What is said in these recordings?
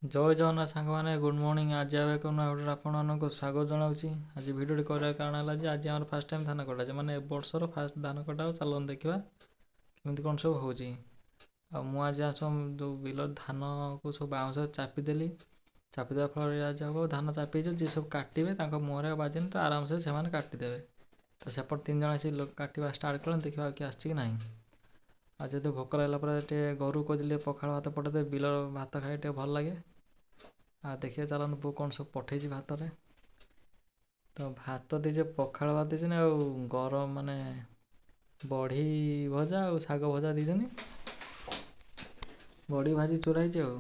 ଜୟ ଜଗନ୍ନାଥ ସାଙ୍ଗମାନେ, good morning. ଆଜି ଆଉ ଏକ ନୂଆ ଭିଡ଼ିଓରେ ଆପଣମାନଙ୍କୁ ସ୍ୱାଗତ ଜଣାଉଛି। ଆଜି ଭିଡ଼ିଓଟି କରିବାର କାରଣ ହେଲା ଯେ ଆଜି ଆମର ଫାର୍ଷ୍ଟ ଟାଇମ୍ ଧାନ କଟା ଅଛି, ମାନେ ଏ ବର୍ଷର ଫାର୍ଷ୍ଟ ଧାନ କଟା ହେବ। ଚାଲନ୍ତୁ ଦେଖିବା କେମିତି କ'ଣ ସବୁ ହେଉଛି। ଆଉ ମୁଁ ଆଜି ଆସ ଯେଉଁ ବିଲ ଧାନକୁ ସବୁ ବାଉଁଶ ଚାପିଦେଲି। ଚାପିଦେବା ଫଳରେ ଆଜି ହେବ ଧାନ ଚାପି ହେଇଯିବ। ଯିଏ ସବୁ କାଟିବେ ତାଙ୍କ ମୁହଁରେ ଆଉ ବାଜିନି ତ, ଆରାମସେ ସେମାନେ କାଟିଦେବେ। ତ ସେପଟେ ତିନି ଜଣ ଆସି କାଟିବା ଷ୍ଟାର୍ଟ କଲେଣି। ଦେଖିବା ଆଉ କିଏ ଆସିଛି କି ନାହିଁ। ଆଉ ଯେହେତୁ ଭୋକ ଲାଗିଲା ପରେ ଟିକେ ଘରକୁ କହିଥିଲି ପଖାଳ ଭାତ ପଠେଇଦେବେ, ବିଲ ଭାତ ଖାଇ ଟିକେ ଭଲ ଲାଗେ। ଆଉ ଦେଖିବା ଚାଲନ୍ତୁ ବୋଉ କ'ଣ ସବୁ ପଠେଇଛି ଭାତରେ। ତ ଭାତ ଦେଇଛି, ପଖାଳ ଭାତ ଦେଇଛନ୍ତି, ଆଉ ଗରମ ମାନେ ବଢ଼ି ଭଜା ଆଉ ଶାଗ ଭଜା ଦେଇଛନ୍ତି। ବଢ଼ି ଭାଜି ଚୁରା ହେଇଛି। ଆଉ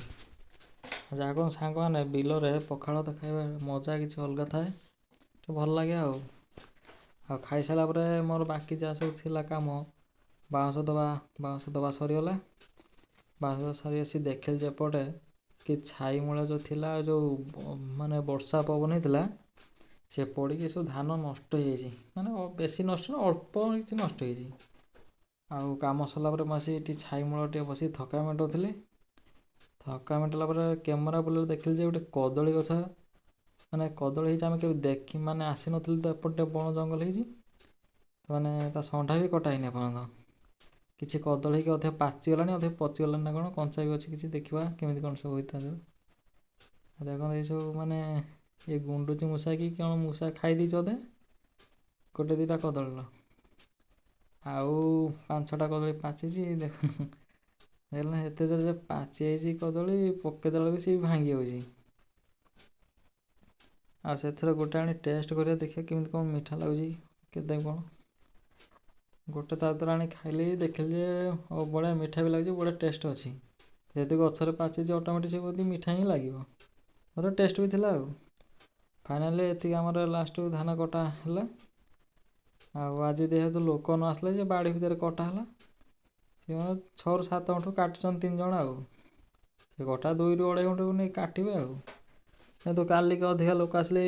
ଯାହା କ'ଣ ସାଙ୍ଗମାନେ, ବିଲରେ ପଖାଳ ଭାତ ଖାଇବା ମଜା କିଛି ଅଲଗା ଥାଏ, ଟିକେ ଭଲ ଲାଗେ। ଆଉ ଆଉ ଖାଇସାରିଲା ପରେ ମୋର ବାକି ଯାହା ସବୁ ଥିଲା କାମ, ବାଉଁଶ ଦେବା, ବାଉଁଶ ଦେବା ସରିଗଲା। ବାଉଁଶ ଦେବା ସରି ଆସି ଦେଖିଲି ଯେ ଏପଟେ କି ଛାଇ ମୂଳ ଯେଉଁ ଥିଲା, ଯେଉଁ ମାନେ ବର୍ଷା ପବନ ହେଇଥିଲା, ସେ ପଡ଼ିକି ସବୁ ଧାନ ନଷ୍ଟ ହେଇଯାଇଛି। ମାନେ ବେଶୀ ନଷ୍ଟ ନୁହଁ, ଅଳ୍ପ କିଛି ନଷ୍ଟ ହେଇଛି। ଆଉ କାମ ସରିଲା ପରେ ମୁଁ ଆସି ଏଠି ଛାଇ ମୂଳ ଟିକେ ବସି ଥକା ମେଣ୍ଟାଉଥିଲି। ଥକା ମେଣ୍ଟାଇଲା ପରେ କ୍ୟାମେରା ବୁଲେଇ ଦେଖିଲି ଯେ ଗୋଟେ କଦଳୀ ଗଛ, ମାନେ କଦଳୀ ହେଇଛି। ଆମେ କେବେ ଦେଖି ମାନେ ଆସିନଥିଲୁ ତ, ଏପଟେ ବଣ ଜଙ୍ଗଲ ହେଇଛି, ମାନେ ତା ଶଣ୍ଢା ବି କଟା ହେଇନି ଏପର୍ଯ୍ୟନ୍ତ। କିଛି କଦଳୀ ହେଇକି ଅଧେ ପାଚିଗଲାଣି, ଅଧେ ପଚିଗଲାଣି ନା କ'ଣ, କଞ୍ଚା ବି ଅଛି କିଛି। ଦେଖିବା କେମିତି କ'ଣ ସବୁ ହୋଇଥାଏ। ଦେଖନ୍ତୁ ଏଇସବୁ ମାନେ ଏ ଗୁଣ୍ଡୁଚି ମୂଷା କି କ'ଣ ମୂଷା ଖାଇ ଦେଇଛି ଅଧେ ଗୋଟେ ଦୁଇଟା କଦଳୀର, ଆଉ ପାଞ୍ଚ ଛଅଟା କଦଳୀ ପାଚିଛି। ଦେଖନ୍ତୁ, ଦେଖିଲେ ଏତେ ଜୋରେ ଯେ ପାଚି ଯାଇଛି କଦଳୀ, ପକେଇଦେଲା ବେଳକୁ ସିଏ ଭାଙ୍ଗି ଯାଉଛି। ଆଉ ସେଥିରେ ଗୋଟେ ଆଣି ଟେଷ୍ଟ କରିବା, ଦେଖିବା କେମିତି କ'ଣ ମିଠା ଲାଗୁଛି କେତେ କ'ଣ। ଗୋଟେ ତା ଭିତରେ ଆଣି ଖାଇଲି, ଦେଖିଲି ଯେ ବଢ଼ିଆ ମିଠା ବି ଲାଗୁଛି, ବଢ଼ିଆ ଟେଷ୍ଟ ଅଛି। ଯେହେତୁ ଗଛରେ ପାଚିଛି, ଅଟୋମେଟିକ୍ ସେ ବୋଧେ ମିଠା ହିଁ ଲାଗିବ, ଭଲ ଟେଷ୍ଟ ବି ଥିଲା। ଆଉ ଫାଇନାଲି ଏତିକି ଆମର ଲାଷ୍ଟକୁ ଧାନ କଟା ହେଲା। ଆଉ ଆଜି ଯେହେତୁ ଲୋକ ନ ଆସିଲେ ଯେ ବାଡ଼ି ଭିତରେ କଟା ହେଲା, ସେ 6ରୁ 7 ଗୁଣ୍ଠ କାଟିଛନ୍ତି ତିନି ଜଣ। ଆଉ ସେ କଟା 2ରୁ ଅଢ଼େଇ ଗୁଣ୍ଠକୁ ନେଇ କାଟିବେ। ଆଉ କିନ୍ତୁ କାଲିକି ଅଧିକା ଲୋକ ଆସିଲେ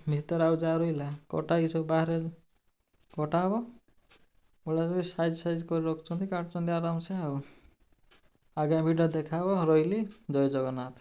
ଭିତରେ ଆଉ ଯାହା ରହିଲା କଟା ହେଇକି ସବୁ ବାହାରେ କଟା ହେବ। ଭଳିଆ ସବୁ ସାଇଜ୍ ସାଇଜ୍ କରି ରଖୁଛନ୍ତି, କାଟୁଛନ୍ତି ଆରାମସେ। ଆଉ ଆଗାମୀ ଭିଡ଼ିଓ ଦେଖା ହେବ, ରହିଲି, ଜୟ ଜଗନ୍ନାଥ।